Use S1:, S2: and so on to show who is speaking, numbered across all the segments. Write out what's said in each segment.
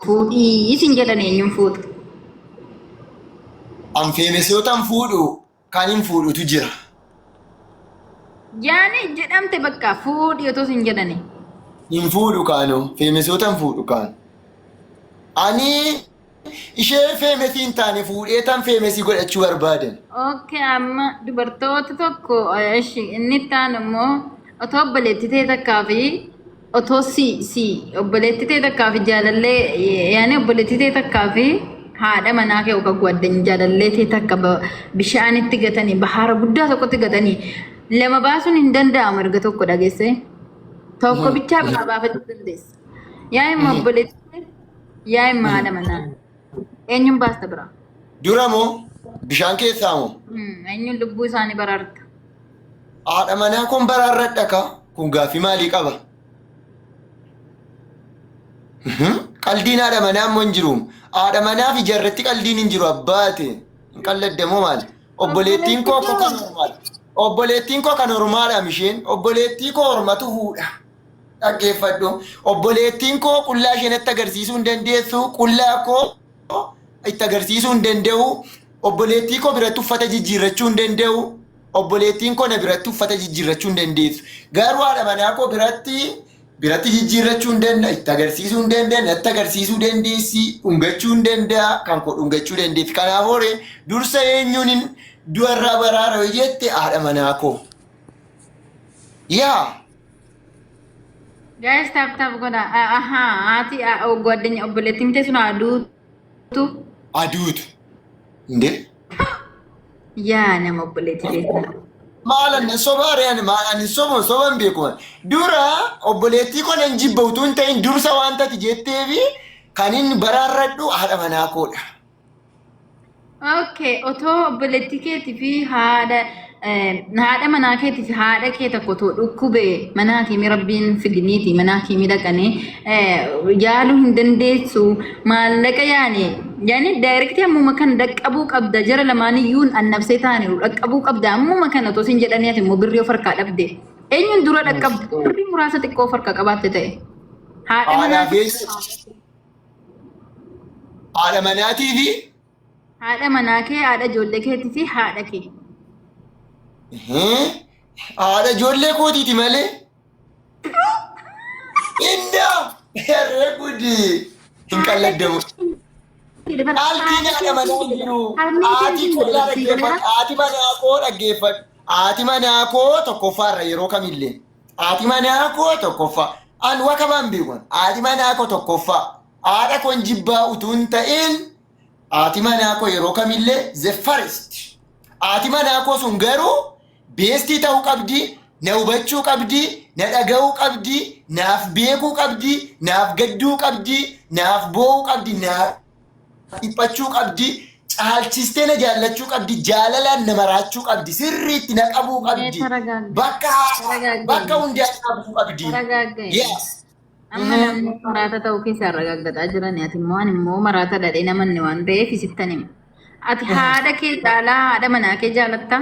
S1: Fuudhii isin jedhan eenyuun fuuta?
S2: An feemesootan fuudhu kan hin fuudhutu jira.
S1: Yaani jedhamte bakka fuudhii otoo isin jedhani.
S2: Hin fuudhu kaanoo feemesootan fuudhu kaan. Ani ishee feemesii hin taane fuudhee tan feemesii godhachuu barbaadan.
S1: Okay, amma dubartoota tokko ishi inni itti aanu immoo otoo obboleettii ta'e takkaa fi otoo si si obboleettii ta'e takkaa fi jaalallee yaani obboleettii ta'e takkaa fi haadha manaa kee yookaan gwaddanya jaalallee ta'e takka bishaanitti gatanii bahaara guddaa tokkotti gatanii lama baasuun hin danda'amu erga tokko dhageesse tokko bichaa biraa baafachuu dandeessa. Yaa immoo obboleettii yaa immoo haadha manaa eenyuun baasta biraa?
S2: Dura moo bishaan keessaa moo?
S1: Eenyuun lubbuu isaanii baraarta?
S2: Haadha manaa kun baraarradha kaa. Kun gaaffii maalii qaba? Qaldiin haadha manaa immoo hin jiru. Haadha manaa fi jarratti qaldiin hin jiru abbaate. Hin qalladde moo maali? Obboleettiin koo koo kan ormaadha. Obboleettiin koo kan ormaadha isheen. Obboleettii koo ormatu fuudha. Dhaggeeffadhu. Obboleettiin koo qullaa ishee natti agarsiisuu hin dandeessu. Qullaa koo itti agarsiisuu hin danda'u. Obboleettii koo biratti uffata jijjiirrachuu hin danda'u. Obboleettiin koo na biratti uffata jijjiirrachuu hin dandeessu. Garuu haadha manaa koo biratti biratti jijjiirrachuu hin danda'a, itti agarsiisuu hin danda'a, natti agarsiisuu dandeessi, dhungachuu hin danda'a, kan koo dhungachuu dandeessi. Kanaaf horee dursa eenyuun hin du'arraa baraara yoo jette haadha manaa koo. Yaa!
S1: Guys, tap tap godha. Ahaa, haati gwaddanya obboleettiin tee sun aduutu.
S2: Aduutu. Indee?
S1: Yaa nama obboleettii tee sana.
S2: Maal ani soba ree ani maal ani soba soba hin beeku. Dura obboleettii koo nan jibba utuu hin ta'in dursa wanta ati jetteefi kan inni baraarradhu haadha manaa koodha.
S1: Okay, otoo obboleettii keetii fi haadha haadha manaa keetii fi haadha kee tokko otoo dhukkube mana hakiimii rabbiin fidiniiti mana hakiimii dhaqanii yaaluu hin dandeessu maallaqa yaani yaani daayirektii ammuma kana dhaqqabuu qabda jara lamaaniyyuun annabsee taaniiru dhaqqabuu qabda ammuma kana otoo sin jedhanii ati immoo birrii of harkaa dhabde eenyuun dura dhaqqabda birrii muraasa xiqqoo of harkaa qabaatte ta'e haadha manaa
S2: Haadhaa fi haadha manaatii fi
S1: Haadha manaa kee, haadha ijoollee keetii fi haadha kee.
S2: Haadha ijoollee kootiiti malee. Inda herree gudi hin qalladdamu. Qalbiin haadha manaa hin jiru. Haati koo dhaggeeffadhu. Haati manaa koo dhaggeeffadhu. Haati manaa koo tokkoffaarra yeroo kamillee. Haati manaa koo tokkoffaa. An wakabaan beeku. Haati manaa koo tokkoffaa. Haadha koon jibbaa utuu hin ta'in haati manaa koo yeroo kamillee the first. Haati manaa koo sun garuu beestii ta'uu qabdi, na hubachuu qabdi, na dhaga'uu qabdi, naaf beekuu qabdi, naaf gadduu qabdi, naaf boo'uu qabdi, naaf dhiphachuu qabdi, caalchistee na jaallachuu qabdi, jaalalaan na maraachuu qabdi, sirriitti na qabuu
S1: Mee
S2: qabdi,
S1: taragaagga'i.
S2: bakka
S1: Taragaagga'i.
S2: bakka hundaa na qabuu qabdi.
S1: Taragaagga'i.
S2: Yes.
S1: Amma namni maraata ta'uu keessaa ragaaggataa jiran ati immoo ani immoo maraata dhadhee namanne waan ta'eef sittan hima. Ati haadha kee caalaa haadha manaa kee jaalattaa?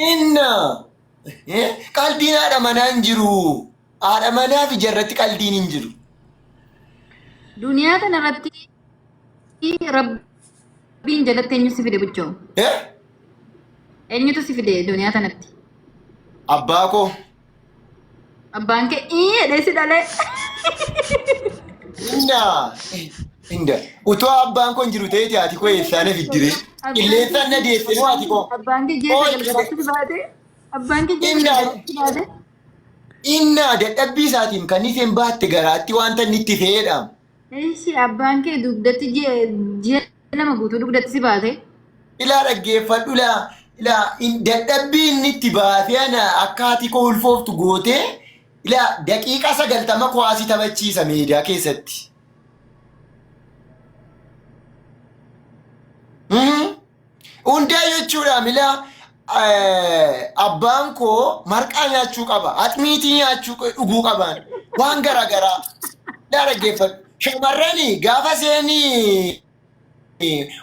S2: Inna qalbiin haadha manaa hin jiru. Haadha manaa fi jarratti qalbiin hin jiru.
S1: Duniyaa kana irratti rabbiin jalatti eenyu si fide buchoo?
S2: Eh?
S1: Eenyutu si fide duniyaa tanatti?
S2: Abbaa koo.
S1: Abbaan kee ii jedhee si dhalee.
S2: Inna inda utuu abbaan koo hin jiru ta'eeti haati koo eessaan na fiddire? Qilleensaan na deesse moo haati koo?
S1: Abbaan kee ji'a 9 garaatti si baate. Abbaan kee ji'a 9
S2: Inna
S1: garaatti si baate.
S2: inna dadhabbii isaatiin kan isheen baatte garaatti wanta inni itti fe'eedha.
S1: Eessi abbaan kee dugdatti ji'a 2 guutuu dugdatti si baate.
S2: Ilaa dhaggeeffadhu laa ilaa dadhabbii inni itti baatee ana akka haati koo ulfooftu gootee ilaa daqiiqaa 90 kuwaasii taphachiisa meedaa keessatti. Hundaa jechuudha milaa abbaan koo marqaa nyaachuu qaba axmiitii nyaachuu dhuguu qabaan waan garaagaraa. Ilaa dhaggeeffadhu. Shamarrani gaafa seenii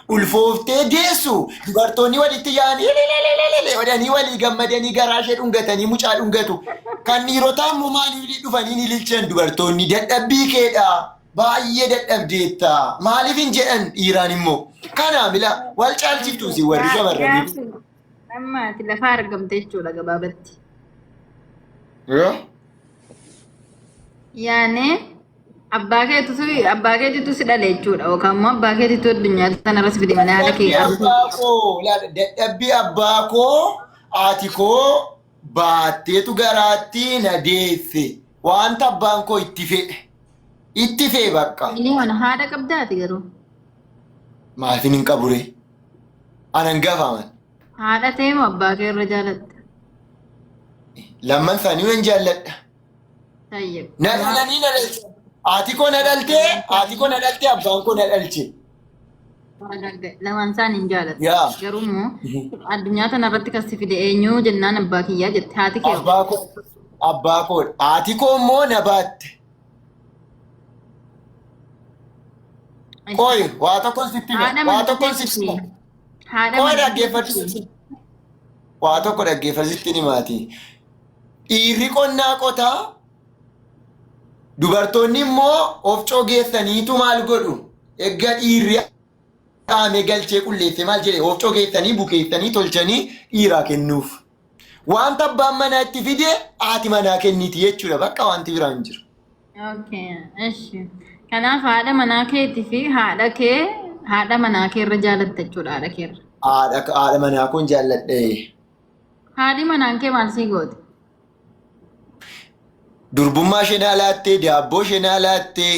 S2: ulfooftee deessu dubartoonni walitti yaa'anii elelelelele jedhanii walii gammadanii garaa ishee dhungatanii mucaa dhungatu. Kan dhiirotaa immoo maaliif dhufanii ni ililchan dubartoonni dadhabbii keedha. Baay'ee dadhabdeetta. Maaliif hin jedhan dhiiraan immoo. Kanaa mila wal caalchiftu isin warri shamarranii.
S1: Gaaffii amma ati lafa argamte jechuudha gabaabatti.
S2: Yoo?
S1: Yaani abbaa keetitu abbaa keetitu si dhale jechuudha yookaan immoo abbaa keetitu addunyaa tanarra si fide malee haadha kee
S2: Dadhabbii
S1: arguu.
S2: abbaa koo laala dadhabbii abbaa koo haati koo baatteetu garaatti na deesse. Wanta abbaan koo itti fe'e. Itti fe'e bakka.
S1: Miliyoona haadha qabdaati garuu.
S2: Maafin hin qaburee? Anan gafaaman.
S1: Haadha ta'e moo abbaa kee irra jaalatta?
S2: Lamman isaanii nan jaalladha.
S1: Tayyib.
S2: Na dhalanii na dhalche. Haati koo na dhaltee, haati koo na dhaltee, abbaan koo na dhalche.
S1: Lamaan isaanii hin jaalatta.
S2: Yaa.
S1: Garuu immoo addunyaa tanarratti kan si fide eenyu jennaan abbaa kiyyaa jette. Haati kee hoo?
S2: Abbaa koo abbaa koo haati koo immoo na baatte. Qoy waa tokkon sitti hima.
S1: Haadha
S2: Waa
S1: manaa
S2: tokkon sitti
S1: keetii
S2: hima.
S1: fi haadha
S2: Qoy
S1: manaa
S2: dhaggeeffadhu.
S1: keetii
S2: Waa tokko dhaggeeffadhu sitti himaati. Dhiirri qonnaa qotaa dubartoonni immoo ofcoo geessaniitu maal godhu? Egga dhiirri dhaame galchee qulleesse maal jedhe ofcoo geessanii bukeessanii tolchanii dhiiraa kennuuf. Wanta abbaan manaa itti fide haati manaa kenniti jechuudha. Bakka wanti biraan hin jiru.
S1: Okay, eshi. Kanaaf haadha manaa keetii fi haadha kee haadha manaa kee irra jaalatta jechuudha haadha kee irra.
S2: Haadha manaa koon jaalladhe.
S1: Haadhi manaan kee maal sii goote?
S2: Durbummaa ishee naa laattee, daabboo ishee naa laattee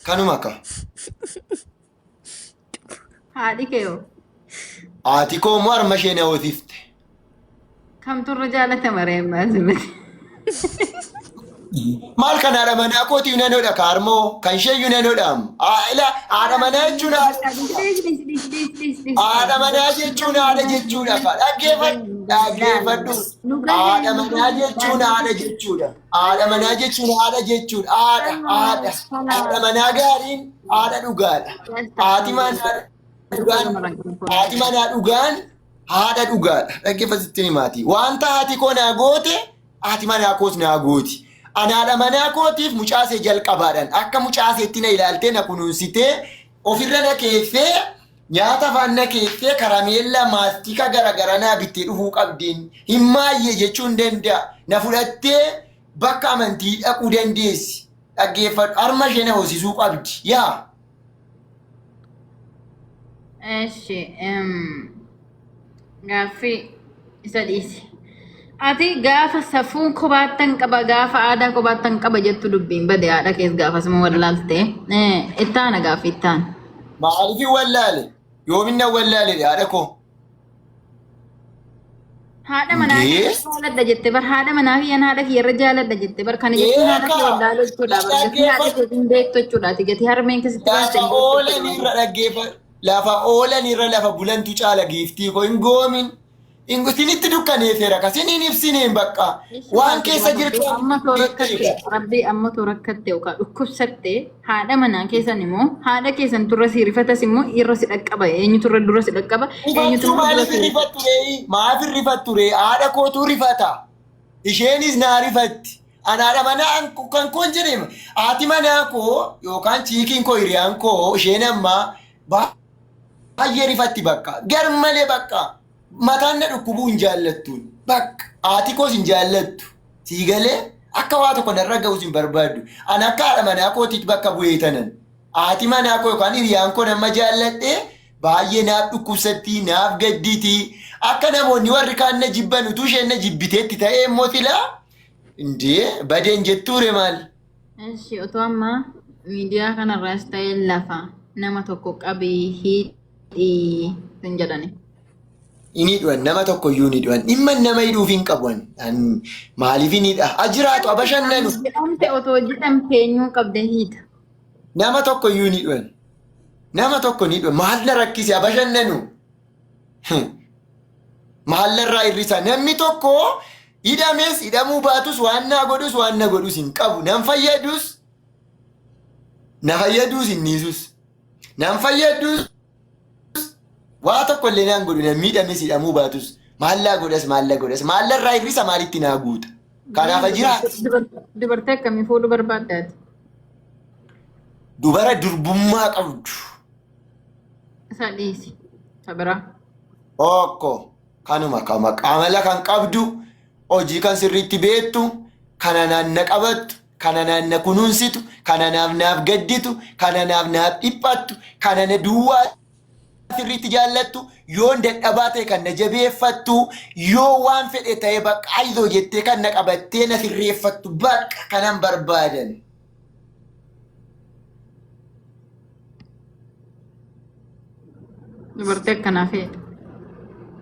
S2: kanuma ka.
S1: Haadhi kee hoo?
S2: Haati koo immoo harma ishee na hoosifte.
S1: Kamtu irra jaalatama ree ammaa asirratti?
S2: Maal kan haadha manaa kootii nan hodha ka harmoo kan ishee iyyuu nan hodha amma. Ila haadha manaa jechuun haadha jechuudha. Haadha manaa jechuun haadha jechuudha ka. Dhaggeeffadhu dhaggeeffadhu. Haadha manaa jechuun haadha jechuudha. Haadha manaa jechuun haadha jechuudha. Haadha haadha haadha manaa gaariin haadha dhugaadha. Haati manaa dhugaan haati manaa dhugaan haadha dhugaadha. Dhaggeeffadhu sitti himaati. Wanta haati koo naa goote haati manaa koos naa gooti. Ani haadha manaa kootiif mucaasee jalqabaadhaan akka mucaaseetti na ilaaltee na kunuunsitee ofirra na keessee nyaata afaan na keessee karameellaa maastika garaagaraa naa bittee dhufuu qabdiin hin maayyee jechuu hin danda'a. Na fudhattee bakka amantii dhaquu dandeessi. Dhaggeeffadhu harma ishee na hoosisuu qabdi. Yaa.
S1: Eshi, gaaffii isa dhiisi. Ati gaafa safuu kophaattan qaba gaafa aadaa kophaattan qaba jettu dubbiin bade haadha kees gaafasuma wallaalte. Ittaana gaaffii ittaana.
S2: Maaliif hin wallaale? Yoomin na wallaale haadha koo?
S1: Haadha manaa
S2: Indee?
S1: kee jaaladha jette bar haadha manaa kiyyaan haadha kiyya irra jaaladha jette bar kana jechuun haadha kee
S2: Eegaa
S1: wallaaluu jechuudha bar gatii haadha
S2: dhaggeeffadhu.
S1: keetiin beektu jechuudha ati gatii harmeen keessatti baaste
S2: Lafa
S1: hin beektu
S2: oolan
S1: jechuudha.
S2: irra dhaggeeffadhu. Lafa oolan irra lafa bulantu caala giiftii koo hin goomin. Isinitti dukkaneesseera ka isiniin ibsineen bakka.
S1: Ishi
S2: Waan
S1: baate
S2: keessa
S1: rabbi
S2: jirtu
S1: amma too rakkatte
S2: beekta.
S1: rabbi amma too rakkatte yookaan dhukkubsatte haadha manaa keessan immoo haadha keessan turra si rifatas immoo irra si dhaqqaba eenyutu irra dura si dhaqqaba eenyutu
S2: Rifattuu
S1: immoo dura
S2: maaliif
S1: si
S2: hin rifattu ree? Maaf hin rifattu ree? Haadha kootu rifata. Isheenis naa rifatti. An haadha manaa kan koon jedheema. Haati manaa koo yookaan chiikiin koo hiriyaan koo isheen ammaa baay'ee rifatti bakka. Gar malee bakka. Mataan na dhukkubuu hin jaallattuun. Bakka. Haati koos hin jaallattu. Sii galee akka waa tokko narra ga'us hin barbaaddu. An akka haadha manaa kootiitti bakka bu'ee tanan. Haati manaa koo yookaan hiriyaan koo nama jaalladhe baay'ee naaf dhukkubsatti, naaf gadditi. Akka namoonni warri kaan na jibban utuu isheen na jibbiteetti ta'ee immoo silaa indee badeen jettuure maal?
S1: Eshi otoo amma miidiyaa kanarraas ta'e lafa nama tokko qabii hidhii sin jedhani.
S2: Hin hidhuan nama tokko iyyuu hin hidhuan. Dhimma nama hidhuuf hin qabu ani. An maaliif hin hidha? Ha jiraatu ha bashannanu.
S1: Jedhamte otoo jedhamte eenyuun qabdee hiita.
S2: Nama tokko iyyuu hin hidhuan. Nama tokko hin hidhuan. Maal na rakkise ha bashannanu. Maal narraa hir'isa? Namni tokko hidhames hidhamuu baatus waan naa godhus waan na godhus hin qabu. Nan fayyadus na fayyaduus hin dhiisus. Nan fayyadus waa tokko illee naan godhu nan miidhames hidhamuu baatus maallaa godhas maallaa godhas maallarraa hir'isa maalitti naa guuta. Kanaaf jiraatu.
S1: Dubartii akkamii fuudhuu barbaaddaati?
S2: Dubara durbummaa qabdu.
S1: Isa dhiisi. Isa biraa.
S2: Tokko kanuma kama amala kan qabdu, hojii kan sirriitti beektu, kana naan na qabattu, kana naan na kunuunsitu, kana naaf naaf gadditu, kana naaf naaf dhiphattu, kana na duwwaa sirriitti jaallattu, yoon dadhabaa ta'e kan na jabeeffattu, yoo waan fedhe ta'e bakka ayizoo jettee kan na qabattee na sirreeffattu bakka kanan barbaadan.
S1: Dubartii akkanaa feeta.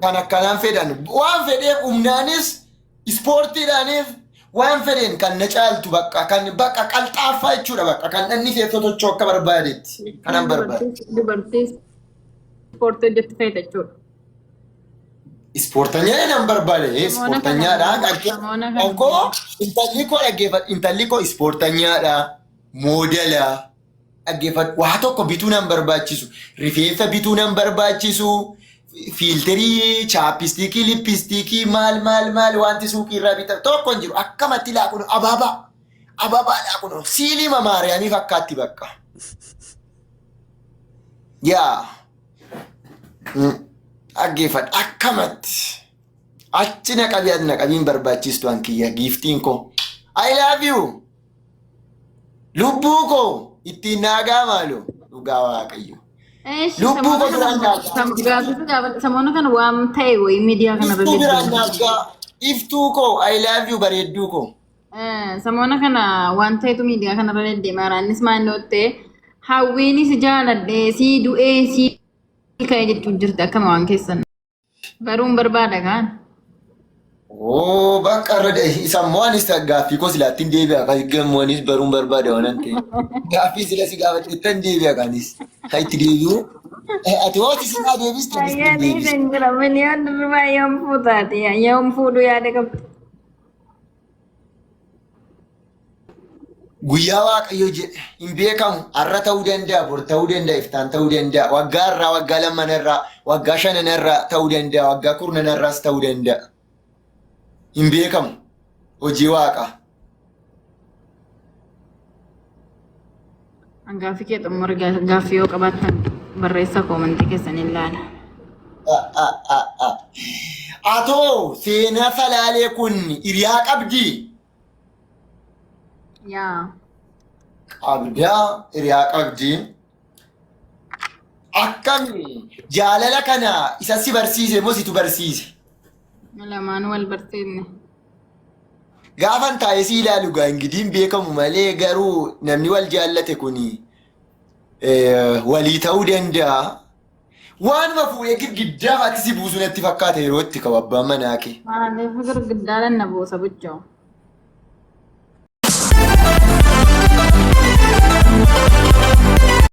S2: Kan akkanaan fedhan waan fedheef humnaanis ispoortiidhaanis waan fedheen kan na caaltu bakka kan bakka qalxaaffaa jechuudha bakka kan dhanni ishee sosocho'u akka barbaadetti kanan barbaada.
S1: Dubartii ispoortii hojjettu feeta jechuudha.
S2: Ispoortanyaa nan barbaade
S1: Samoona kana
S2: ispoortanyaadha.
S1: samoona kana
S2: Kan koo intalli koo dhaggeeffadhu intalli koo ispoortanyaadha moodela dhaggeeffadhu waa tokko bituu nan barbaachisu rifeensa bituu nan barbaachisu fiilterii chaappistiikii lippistiikii maal maal maal wanti suuqii irraa bitan tokko hin jiru akkamatti laa kun abaabaa abaabaa laa kun siilii maariyaamii fakkaatti bakka yaa dhaggeeffadhu akkamatti achi na qabii ati na qabiin barbaachistu an kiyya giiftiin koo I love you lubbuu koo ittiin naagaa maalu dhugaa waaqayyo
S1: Eeshi
S2: lubbuu
S1: samoona
S2: koo biraan
S1: kana
S2: naagaa
S1: gaaffisu gaafadha. Samoona kana waan ta'e wayii miidiyaa kana
S2: iftuu biraan
S1: irra
S2: naagaa iftuu koo I love you bareedduu koo
S1: Samoona kana waan ta'etu miidiyaa kanarra deddeemaa jira. Innis maal yoo ta'e hawwiinis jaaladhee sii du'ee sii ka'e jechuun jirti akkama waan keessan. Baruun barbaada kaan.
S2: Oo bakka irra isa immoo anis gaaffii koo silaatti hin deebi'a kan gammoo anis baruun barbaada waan ta'eef gaaffii sila si gaafadhe hin deebi'a kanis kan itti deebi'u ati hoo ati sinaa deebiste anis hin
S1: Ayyaanii
S2: deebisu.
S1: hin jira. Miliyoon durbaa yoom fuutaati? Yoom fuudhuu yaada qabdi?
S2: Guyyaa Waaqayyo jedhe hin beekamu har'a ta'uu danda'a bor ta'uu danda'a iftaan ta'uu danda'a waggaa irraa waggaa lamanarraa waggaa shananarraa ta'uu danda'a waggaa kurnanarraas ta'uu danda'a hin beekamu hojii waaqaa.
S1: Gaaffii kee xumura gaaffii yoo qabaattan barreessaa koomantii keessan ilaala.
S2: Atoo seenaa salaalee kun hiriyaa qabdii?
S1: Yaa.
S2: Qabdaa hiriyaa qabdii. Akkami jaalala kana isa si barsiise moo situ barsiise?
S1: Lamaan wal barsiifne.
S2: Gaafan taa'ee si ilaalu gaa ingidiin beekamu malee garuu namni wal jaallate kun walii ta'uu danda'a. Waanuma fuudhee girgiddaa faatti si buusu natti fakkaata yeroo itti ka'u abbaan manaa kee.
S1: Maaliif girgiddaadhaan na buusa buchoo?